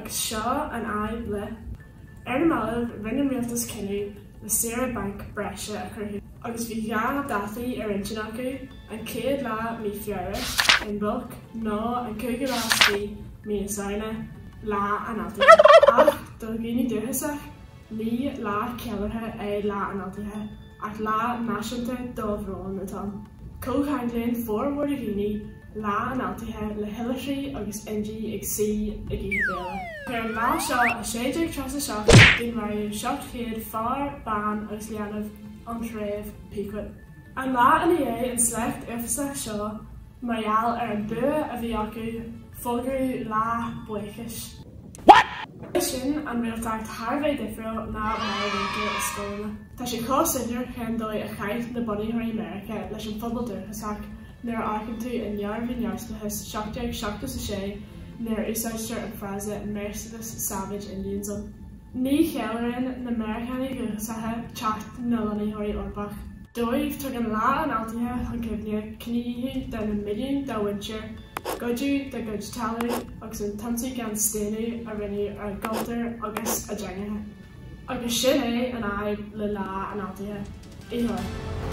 Agus seo an fhadhb le. Ar na mallaibh, rinne an rialtas cinneadh le saoire bainc breise a chruthú agus bhí 2 dátaí ar intinn acu, an chéad lá mí Feabhra, Imbolc, nó an cúigiú lá is fiche mí na Samhna, Lá an Altaithe. Ach do dhaoine dúchasach, ní lá ceiliúrtha é Lá an Altaithe ach lá náisiúnta dóbhróin atá ann. Comhcheanglaíonn formhór de dhaoine Lá an Altaithe le hoilithrigh agus Indiaigh ag suí ag ithe béile. Ar an lá seo i 1637 dúnmaraíodh 700 fear, bean agus leanbh ón treibh Pequot. An lá ina dhiaidh an sléacht uafásach seo, mar gheall ar an bua a bhí acu, fógraíodh lá buíochais. Sin an réaltacht thar a bheith difriúil ná mar a mhúintear i scoileanna. Tá sé chomh soiléir cén dóigh a chaith na bunaitheoirí Meiriceá leis an phobal dúchasach nuair a amharcann tú i nDearbhú Neamhspleáchais 1776 nuair a úsáidtear an frása merciless savage Indians ann. Ní cheiliúrann na Meiriceánaigh dhúchasacha teacht na lonnaitheoirí Eorpach. Dóibh, tugann Lá an Altaithe chun cuimhne cinedhíothú de na milliúin dá mhuintir, goideadh dá gcuid talún agus an t-ionsaí gan staonadh a rinneadh ar a gcultúr agus a dteangacha. Agus sin é an fhadhb le Lá an Altaithe. Oíche mhaith.